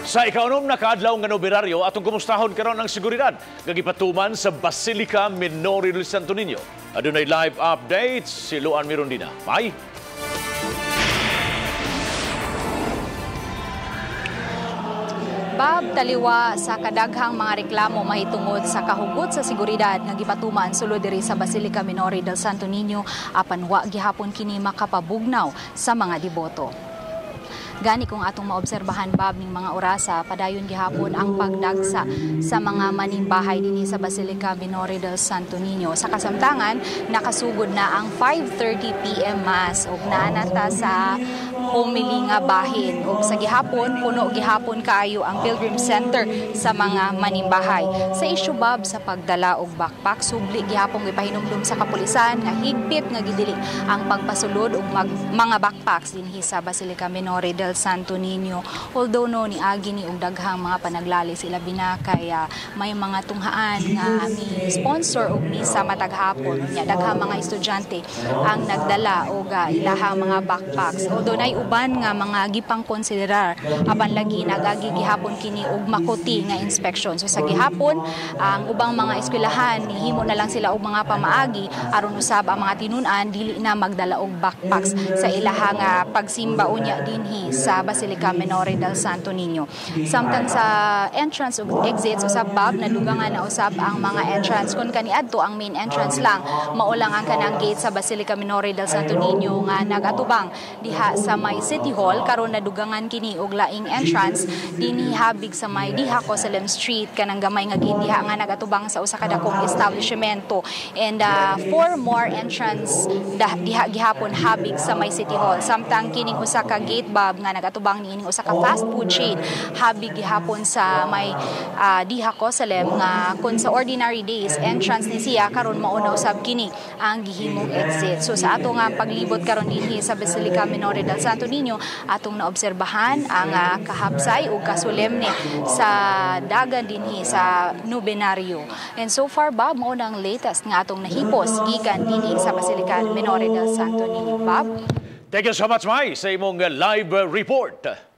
Sa ikaunom na kaadlaw nga nobenaryo, atong kumustahon karon ang seguridad nga gipatuman sa Basilica Minore del Santo Niño. Adunay live updates si Luan Mirondina. Bye! Bab, taliwa sa kadaghang mga reklamo mahitungod sa kahugot sa seguridad nga gipatuman sulod diri sa Basilica Minore del Santo Niño, apan wa gihapon kini makapabugnaw sa mga deboto. Gani kung atong maobserbahan, Bab, ning mga orasa, padayon gihapon ang pagdagsa sa mga manimbahay dinhi sa Basilica Minore del Santo Niño. Sa kasamtangan, nakasugod na ang 5:30 p.m. Mass ug naa na ta sa homily nga bahin. Ug sa gihapon, puno gihapon kaayo ang Pilgrim Center sa mga manimbahay. Sa issue, Bab, sa pagdala og backpack, subli gihapon gipahinumdum sa kapulisan nga higpit nga gidili ang pagpasulod og mga backpacks dinhi sa Basilica Minore del Santo Niño. Although no niagi ni og daghang mga panaglalis, ilabi na kay may mga tunghaan nga mi sponsor og misa matag hapon, unya daghang mga estudyante ang nagdala og ilahang mga backpacks. Although nay uban nga mga gipang konsiderar, apan lagi nagagi gihapon kini og makuti nga inspection. So sa gihapon, ang ubang mga eskwelahan nihimo na lang sila og mga pamaagi aron usab ang mga tinun-an dili na magdala og backpacks sa ilahang pagsimba unya dinhi sa Basilica Minore del Santo Niño. Samtang sa entrance ug exits usab, Bab, nadugangan na usab ang mga entrance. Kung kaniadto ang main entrance lang, mao lang ang kanang gate sa Basilica Minore del Santo Niño nga nagatubang diha sa may City Hall, karon nadugangan kini og laing entrance dinhi habig sa may diha Cosalem Street, kanang gamay nga gate diha nga nagatubang sa usa ka dakong establishmento, and four more entrance diha gihapon habig sa may City Hall. Samtang kining usa ka gate, Bab, nga nagatubang niining usa ka fast food chain habig gihapon sa may diha Cosalem, nga kun sa ordinary days entrance ni siya, karon mao na usab kini ang gihimong exit. So sa ato nga paglibot karon dinhi sa Basilica Minore del Santo Niño, atong naobserbahan ang kahapsay ug kasolemne sa dagan dinhi sa nobenaryo. And so far, Bob, mao nang latest nga atong nahipos gikan dinhi sa Basilica Minore del Santo Niño. Bob? Thank you so much, Mai, sa imong live report.